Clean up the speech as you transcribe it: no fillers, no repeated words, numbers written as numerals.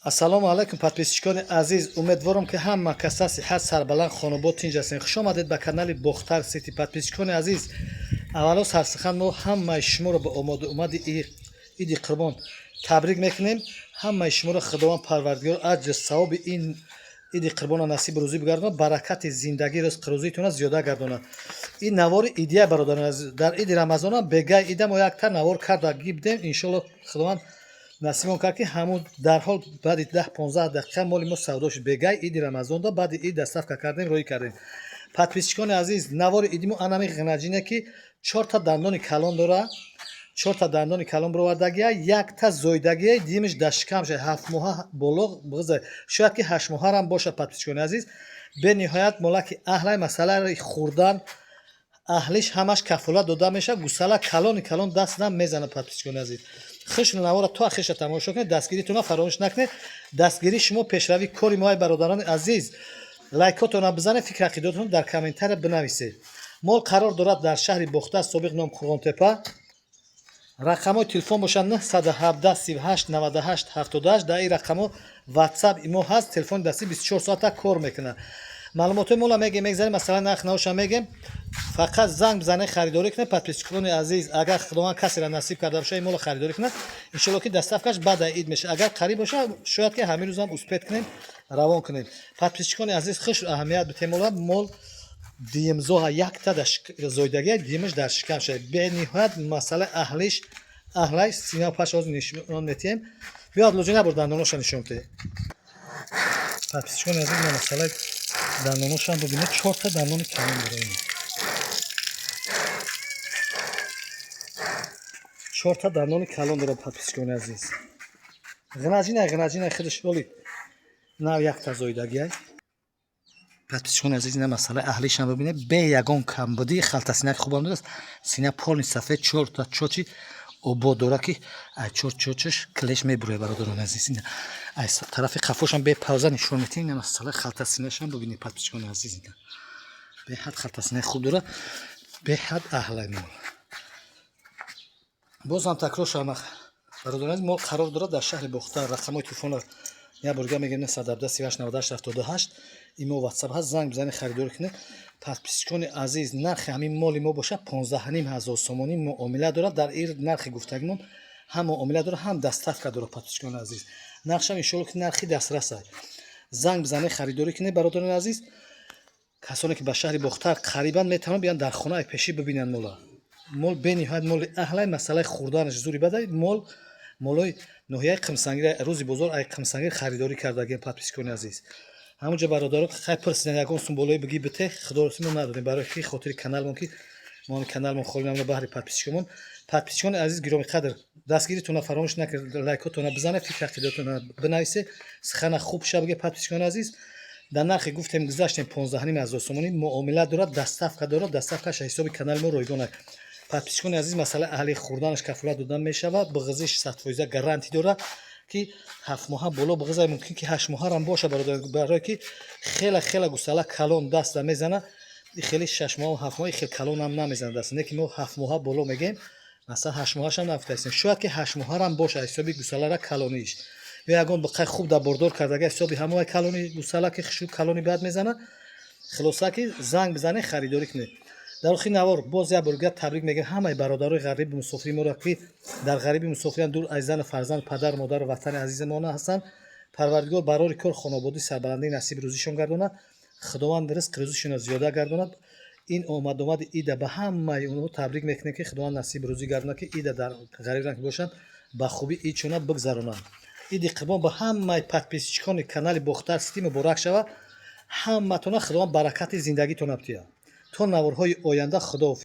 Ассалому алайкум, подписчикони азиз. Умедворам, ки ҳама каса сиҳат, сарбаланд, хонобод, тинҷ ҳастем. Хуш омадед ба канали Бохтар Сити. Подписчикони азиз, аввало сарсухан мо ҳамаи шуморо ба омади Иди Қурбон табрик мекунем. Ҳамаи шуморо Худованд Парвардигор аҷр савоби ин Иди Қурбонро насиби рӯзӣ бигардонад, баракати зиндагӣ, ризқу рӯзиитонро зиёда гардонад. Ин навори идия, бародарони азиз. Дар иди Рамазонам бегаи ида мо якта навор карда гибдем. Иншолло, Худованд насибон кард, ки ҳамун дарҳол баъди 10-15 дақиқа моли мо савдо шуд. Бегаи иди Рамазонда, баъди ид доставка кардем, роҳӣ кардем. Подписчикони азиз, навори иди мо анами ғинаҷине, ки чорта дандони калон дора, чорта дандони калон бировардагия, якта зоидагия, димиш дар шикамша, 7 моҳа боло бғиза, шояд ки 8 моҳарам бошад. Подписчикони азиз, бениҳоят молаки аҳлай, масъалаи хӯрдан, аҳлиш ҳамаш кафолат дода мешавад. Гусала калони калон, даст нам мезанад. Подписчикони азиз, хуш навора то ахиша тамошо кунед, дастгиритонро фаромӯш накунед. Дастгирии шумо пешравии кори мои, бародарони азиз. Лайкотонро бизанед, фикр ақидотонро дар комментария бинависед. Мол қарор дорад дар шаҳри Бохтар, собиқ ном Қурғонтепа. Рақамҳои телефон бошад 917 38 98 78. Дар ин рақамҳо Ватсап, имо ҳаст, телефони дастӣ 24 соата кор мекунад. Маълумотҳои мола мегем, мегзарем, масалан, нарх навоша мегем. Фақат занг бизанед, харидорӣ кунед. Подписчикони азиз, агар Худованд касеро насиб карда боша, ин мола харидорӣ кунад, иншолло, ки доставкаш баъда ид мешавад. Агар қариб боша, шояд ки ҳамин рӯзам успеть кунем, равон кунем. Подписчикони азиз, хуш аҳамият битем, мола мол диюмзоҳа, якта зоидагия, димаш дар шикам шавад. Бениҳоят масъалаи аҳлиш аҳлай, сина паш ҳозир нишон метиҳем. Биёд, лоҷа набур, дандоноша нишон бидеҳ. Подписчикони азиз, ма масъалаи дандоношам бибинед, чорта дандони калон дора. Ин чорта дандони калон дора, подписчикони азиз. Ғинаҷина, ғинаҷина, худаш оли нав якта зоидагиай. Подписчикони азиз, ина масъалаи аҳлишам бибинед, бе ягон камбудӣ, халтасинаки хубам дорад, сина полный сафед, чорта чочи обод дора, ки ай чор чочаш клеш мебурояд. Бародарони азиз, ина ай тарафи қафошам бе пауза нишон метиҳем. Ина масъалаи халтасинашам бибинед, подписчикони азиз, ина беҳад халтасинаи хуб дорад, беҳад аҳлай мол. Боз ҳам такрор шавам, бародарони азиз, мол қарор дорад дар шаҳри Бохтар. Рақамҳои телефонро як борга мегӯем: 917 38 98 78. Имо, Ватсап ҳаст, занг бизанед, харидорӣ кунед. Подписчикони азиз, нархи ҳамин моли мо бошад 15,5 ҳазор сомонӣ. Муомила дорад. Дар ин нархи гуфтагимон ҳам муомила дорад, ҳам доставка дорад. Подписчикони азиз, нархшам иншоалло, ки нархи дастрас аст. Занг бизанед, харидорӣ кунед. Бародарони азиз, касоне ки ба шаҳри Бохтар қарибанд, метавонанд биёянд, дар хонаи пешӣ бибинанд мола. Мол бениҳоят моли аҳлай, масъалаи хӯрданаш зури бадай. Мол молои ноҳияи Қимсангир, рӯзи бозор ай Қимсангир харидорӣ кардагем. Подписчикони азиз, ҳамунҷо бародаро хай пурсидан, ягон сум болои бигӣ бите, худороси мо надодем, барои ки хотири каналмон, ки мо каналмон холӣ намона, баҳри подписчикомон. Подписчикони азиз, гироми қадр, дастгиритонро фаромӯш накунед, лайкотонро бизанед, фикр ақидатонро бинависед, сухана хуб ша биге. Подписчикони азиз, дар нархе гуфтем, гузаштем, 15,5 ҳазор сомонӣ, муомила дорад, доставка дорад, доставкаш ҳисоби канали мо ройгон аст. Подписчикони азиз, масъалаи аҳли хӯрданаш кафолат дода мешавад, бағизиш 100% гарантӣ дорад, ки 7 моҳа боло бағиза, мумкин ки 8 моҳарам боша, барое ки хела хела гусала калон, даста мезана. Хеле 6 моҳ, 7 моҳ хел калонам намезана даста, не ки мо 7 моҳа боло мегем, масалан, 8 моҳашам нафтаистем, шояд ки 8 моҳарам боша, ҳисоби гусалара калониш ё ягон буққаи хуб дар бордор кардага, ҳисоби ҳамои калони гусала, ки хушук калони бад мезана. Хулоса, ки занг бизанед, харидорӣ кунед. Дар охири навор боз як бор дигар табрик мегӯем ҳамаи бародарои ғариби мусофири моро, ки дар ғариби мусофиран, дур аз зану фарзанд, падару модару ватани азизамона ҳастанд. Парвардигор барори кор, хонободӣ, сарбаландии насиби рӯзишон гардонад. Худованд ризқ рӯзишонро зиёда гардонад. Ин омадомади ида ба ҳамаи онҳо табрик мекунем, ки Худованд насиби рӯзӣ гардонад, ки ида дар ғариб ки бошанд, ба хубӣ идшона бигзаронанд. Иди Қурбон ба ҳамаи подписчикони канали Бохтар Сити муборак шавад. Ҳаматона Худованд баракати зиндагитона бидиҳад. То наворҳои оянда, худоҳофиз.